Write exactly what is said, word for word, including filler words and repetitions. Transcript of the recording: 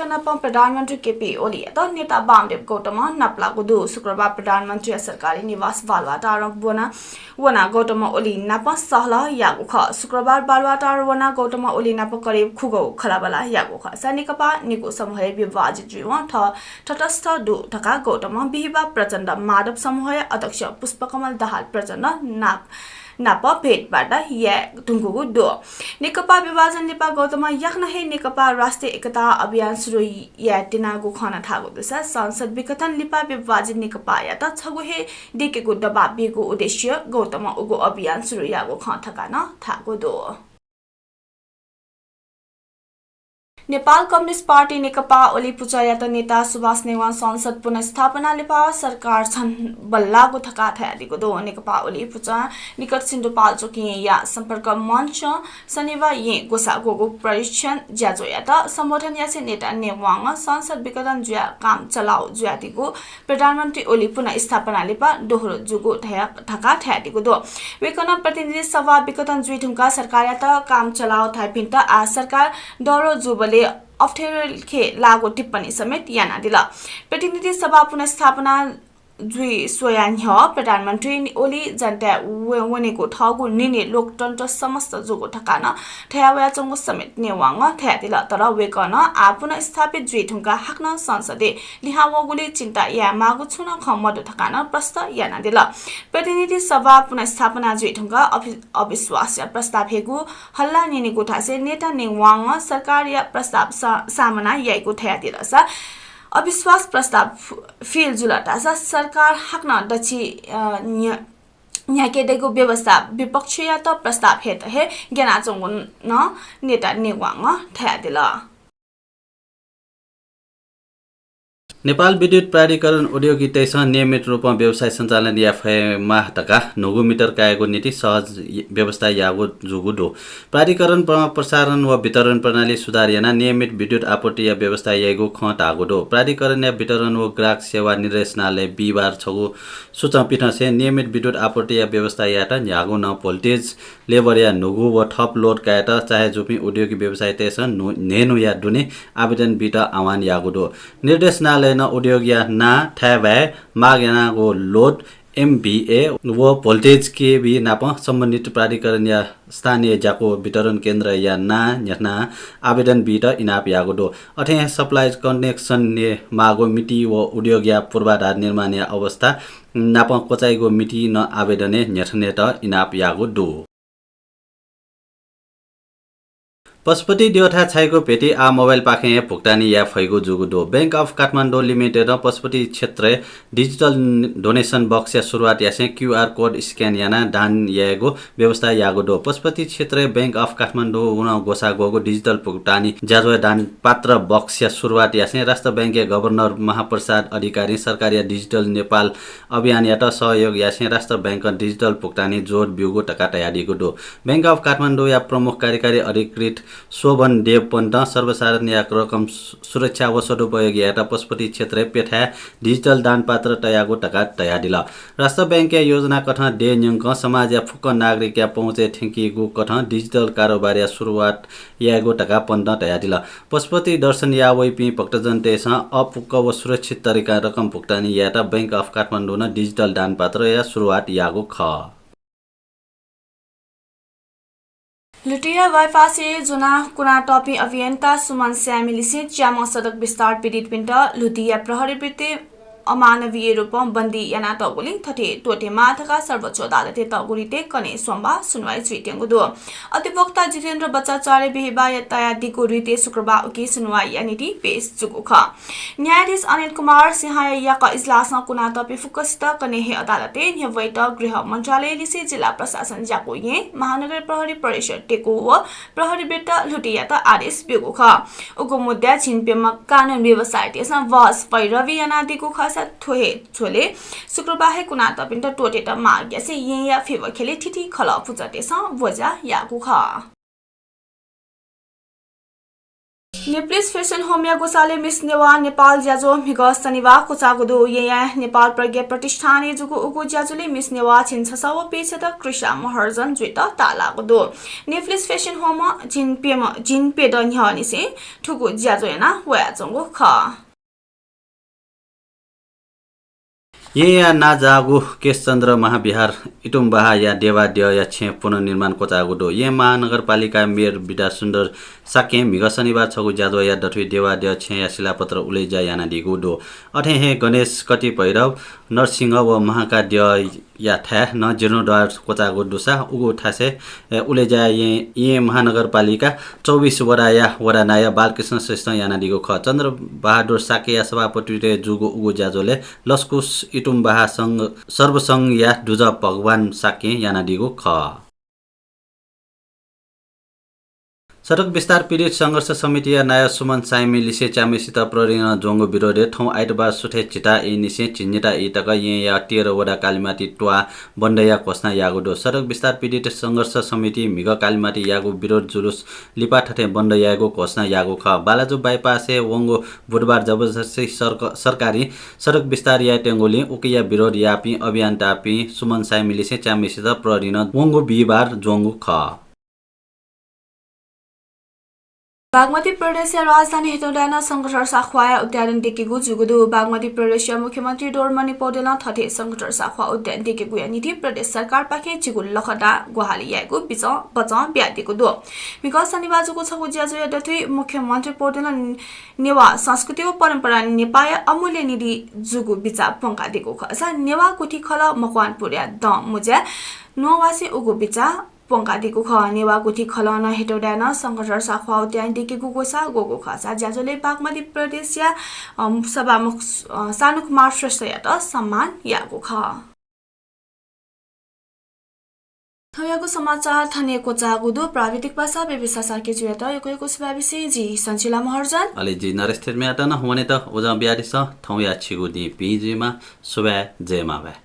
नाप प्रधानमन्त्री केपी ओलीयात नेता वामदेव गौतमं नापलाःगु दु। शुक्रबार प्रधानमन्त्रीया सरकारी निवास बालुवाटार वना, वना गौतम ओली नाप सहलह याःगु खः। शुक्रबार बालुवाटार वना गौतम ओली नाप करिब खुगौ खँल्हाबल्हा याःगु खःसा नेकपा निगू समूहय् विभाजित जुइवं थः तटस्थ दु धकाः गौतमं बिहिबाः प्रचण्ड माधव समूहया अध्यक्ष पुष्पकमल दाहाल प्रचण्ड नाप नाप भेटवार्ता याये धुंकूगु दु। नेकपा विभाजन लिपा गौतमं याकनं हे नेकपा राष्ट्रिय एकता अभियान सुरु याये त्यनागु खँ नं धाःगु दुसा संसद विघटन लिपा विभाजित नेकपायात छगू हे दयेकेगु दबाब बीगु उद्देश्य गौतमं उगु अभियान सुरु याःगु खँ धकाः नं धाःगु दु। नेपाल कम्युनिस्ट पार्टी नेकपा ओली पुचःयात नेता सुभाष नेवां संसद पुनर्स्थापना लिपा सरकार छनबल्लाःगु धकाः धयादीगु दु। नेकपा ओली पुचः निकट सिन्धुपाल्चोकया सम्पर्क मञ्चं शनिबार येँ ग्वसाः ग्वःगु परीक्षण ज्याझ्वःयात सम्बोधन यासें नेता नेवांगं संसद विघटन जुयाः काम चलाउ जुयादीगु प्रधानमन्त्री ओली पुनर्स्थापना लिपा दोहोरो जूगु धया-, धकाः धयादीगु दु। वय्कलं प्रतिनिधि सभा विघटन जुइ धुंकाः सरकारयात काम चलाउ धाइपिन्त आः सरकार दोहोरो जूबलय् अप्ठ्यारोखे लाःगु टिप्पणी समेत यानादिल। प्रतिनिधि सभा पुनर्स्थापना जुइ स्वयाः न्ह्यः प्रधानमन्त्री ओली जनताय् व-, वनेगु थःगु निर्णय लोकतन्त्र समस्त जूगु धकाः नं धयावयाच्वंगु समेत नेवांगं धयादिल। तर वय्कलं आः पुनर्स्थापित जुइ धुंकाः हाकनं संसदय् लिहां वःगुलिं चिन्ता यायेमाःगु छुं नं खँ मदु धकाः नं प्रष्ट यानादिल। प्रतिनिधि सभा पुनर्स्थापना जुइ धुंकाः अभि-, अविश्वासया प्रस्ताव हयेगु हल्ला न्यनेगु धासें नेता नेवांगं सरकारया प्रस्ताव सा-, सामना याइगु धयादिल सा अविश्वास प्रस्ताव फु-, fail जुल धाःसा सरकार हाकनं दछि, अ, न्ह्य-, न्ह्याके दइगु व्यवस्था विपक्षयात प्रस्ताव हयेत हे ग्यानाच्वंगु नं नेता नेवांगं धयादिल। नेपाल विद्युत प्राधिकरण उद्योगीतय्सं नियमित रूपं व्यवसाय सञ्चालन याये फयेमाः धकाः न्हूगु मिटर कायेगु निंतिं सहज व्यवस्था याःगु जूगु दु। प्राधिकरणं प्रसारण व वितरण प्रणाली सुधार यानाः नियमित विद्युत आपूर्तिया व्यवस्था याइगु खँ धाःगु दु। प्राधिकरणया वितरण व ग्राहक सेवा निर्देशनालयं बिहिबार छगू सूचं पिथंसें नियमित विद्युत आपूर्तिया व्यवस्था यायेत न्ह्यागु नं voltage level-या न्हूगु व थप load कायेत चाहे जूपिं उद्योगी व्यवसायीतय्सं न्हू-, न्हय्न्हूया दुने आवेदन बीत आह्वान याःगु दु। निर्देशनालयं उद्योगया नां, थाय्बाय्, माग यानागु load, MVA व voltage kV नाप सम्बन्धित प्राधिकरणया स्थानीय ज्याकू वितरण केन्द्रया नां न्ह्यथनाः आवेदन बीत इनाप याःगु दु। अथे हे supply connection-य् माःगु मिति व उद्योगया पूर्वाधार निर्माणया अवस्था नाप क्वचाइगु मिति नं आवेदनय् न्ह्यथनेत इनाप याःगु दु। पशुपति द्यःथाय् छ्वइगु भेटी आः मोबाइलपाखें हे भुक्तानी याये फइगु जूगु दु। Bank of Kathmandu Limited-ं पशुपति क्षेत्रय् digital donation box-या सुरुवात यासें QR code scan यानाः दान यायेगु व्यवस्था याःगु दु। पशुपति क्षेत्रय् Bank of Kathmandu-नं ग्वसाः ग्वःगु digital भुक्तानी ज्याझ्वः दानपात्र box-या सुरुवात यासें राष्ट्र बैंकया गभर्नर महाप्रसाद अधिकारीं सरकारया Digital Nepal अभियानयात सहयोग यासें राष्ट्र बैंकं digital भुक्तानी जोड ब्यूगु धकाः धयादीगु दु। Bank of Kathmandu-या प्रमुख कार्यकारी अधिकृत शोभन देव पन्तं सर्वसाधारणया रकम सु-, सुरक्षा व सदुपयोग यायेत पशुपति क्षेत्रय् प्यथाय् digital दानपात्र तयागु धकाः धयादिल। राष्ट्र बैंकया योजना कथं देय् न्यंकं समाजया फुक्क नागरिकया पहुँचय् थ्यंकीगु कथं digital कारोबारया सुरुवात यायेगु धकाः पन्तं धयादिल। पशुपति दर्शन याः वइपिं भक्तजनतय्सं अपुक्क व सुरक्षित तरिकां रकम भुक्तानी यायेत Bank of Kathmandu-नं digital दानपात्रया सुरुवात याःगु खः। लुटिया बाइपासय् ज्वनाः कुनातःपिं अभियन्ता सुमन स्यामीलिसें च्याम्ह सडक विस्तार पीडितपिन्त लुटिया प्रहरीपिन्सं अमानवीय रूपं बन्दी यानातःगुलिं थथे त्वःतेमाः धकाः सर्वोच्च अदालतय् तःगु रितय् कन्हय् सोमबाः सुनुवाइ जुइत्यंगु दु। अधिवक्ता जितेन्द्र बज्राचार्यं बिहिबाः तयादीगु रितय् शुक्रबाः उकी सुनुवाइया निंतिं पेश जूगु खः। न्यायाधीश अनिल कुमार सिंहया याकः इजलासं कुनातःपिं फुक्कसित कन्हय् हे अदालतय् न्ह्यब्वयेत गृह मन्त्रालयलिसें जिल्ला प्रशासन ज्याकू येँ, महानगर प्रहरी परिसर टेकू व प्रहरीपिन्त लुटियात आदेश ब्यूगु खः। उगु मुद्दाय् झिंप्यम्ह कानून व्यवसायीतय्सं बहस पैरवी यानादीगु खःसा थ्व हे झ्वलय् शुक्रबाः हे कुनातःपिन्त त्वःतेत माग यासें येँया फिबखेलय् थीथी खलः पुचःतय्सं ब्वज्या याःगु खः। Nepalese Fashion Home-या ग्वसालय् Miss Newa Nepal ज्याझ्वः म्हिगः शनिबाः क्वचाःगु दु। येँयाः नेपाल प्रज्ञा प्रतिष्ठानय् जूगु उगु ज्याझ्वलय् Miss Newa झिंछसः व पीक्षत कृषा महर्जन जुइत ताःलाःगु दु। Nepalese Fashion Home-ं झिंप्यम्ह, झिंप्यदँ न्ह्यःनिसें थुगु ज्याझ्वः याना वयाच्वंगु खः। येँया नां जाःगु केशचन्द्र महाविहार इतुम्बाहाया देवाद्यःया छेँय् पुनर्निर्माण क्वचाःगु दु। येँ महानगरपालिका मेयर विद्यासुन्दर शाक्यं म्हिगः शनिबाः छगू ज्याझ्वःया दथुइ देवाद्यः छेँया शिलापत्र उलेज्या यानादीगु दु। अथे हे गणेश, कति भैरव, नरसिंह व महाकाद्यःया थाय् नं जीर्णोद्धार क्वचाःगु दुसा उगु थासय्, ए, उलेज्या येँ, येँ महानगरपालिका चौबिस वडाया वडा नायः बालकृष्ण श्रेष्ठं यानादीगु खः। चन्द्र बहादुर शाक्यया सभापतित्वय् जूगु उगु ज्याझ्वलय् लसकुस इतुम्बाहा संघ, सर्वसंघया दुजः भगवान शाक्यं यानादीगु खः। सडक विस्तार पीडित संघर्ष समितिया नायः सुमन साय्मि लिसे च्याम्हेसित प्रहरीनं ज्वंगु विरोधय् थौं आइतबार सुथय् झिता ई निसें झिंनिता ई तक येँया तेह्र वडा कालिमाटी त्वाः बन्दया घोषणा याःगु दु। सडक विस्तार पीडित संघर्ष समिति म्हिगः कालिमाटी याःगु विरोध जुलुस लिपा थथे बन्द यायेगु घोषणा याःगु खः। बालाजु बाइपासय् वंगु बुधबार जबरजस्ती सरक-, सरकारी सडक विस्तार यायेत्यंगुलिं उकिया विरोध याःपिं अभियन्तापिं सुमन साय्मि लिसे च्याम्हेसित प्रहरीनं वंगु बिहिबार ज्वंगु खः। बागमती प्रदेशया राजधानी हेटौँडाय् नं शंखधर साख्वाःया उद्यान दयेकेगु जूगु दु। बागमती प्रदेशया मुख्यमन्त्री डोरमणि पौडेलं थथे शंखधर साख्वाः उद्यान दयेकेगुया निंतिं प्रदेश सरकारपाखें झिगू लख दां ग्वाहालि यायेगु बिचं, बचं बियादीगु दु। म्हिगः शनिबाः जूगु छगू ज्याझ्वःया दथुइ मुख्यमन्त्री पौडेलं नेवाः संस्कृति व परम्परा नेपाःया अमूल्य निधि जूगु बिचाः प्वंकादीगु खः। अझ नेवाः गुथि खलः मकवानपुरया दँ मुँज्याय् न्ववासे उगु बिचाः प्वंकादीगु खः। नेवाः गुथि खलं नं हेटौँडाय् नं शंखधर साख्वाः उद्यान दयेकेगु ग्वसाः ग्वःगु खःसा ज्याझ्वलय् बागमती प्रदेशया, अम, सभामुख, अ, सानुकुमार श्रेष्ठयात सम्मान याःगु खः। थौंयागु समाचार थन हे क्वचाःगु दु। प्राविधिक पासा बेबिसा शाक्यजुयात यक्व यक्व सुभाय् बिसें जि सञ्जिला महर्जन। अले जि नरेश थिर्मयात नं वनेत उजं बियादिसँ। थौंया छिगु दिं भिं जुइमा। सुभाय्, जय मांभाय्।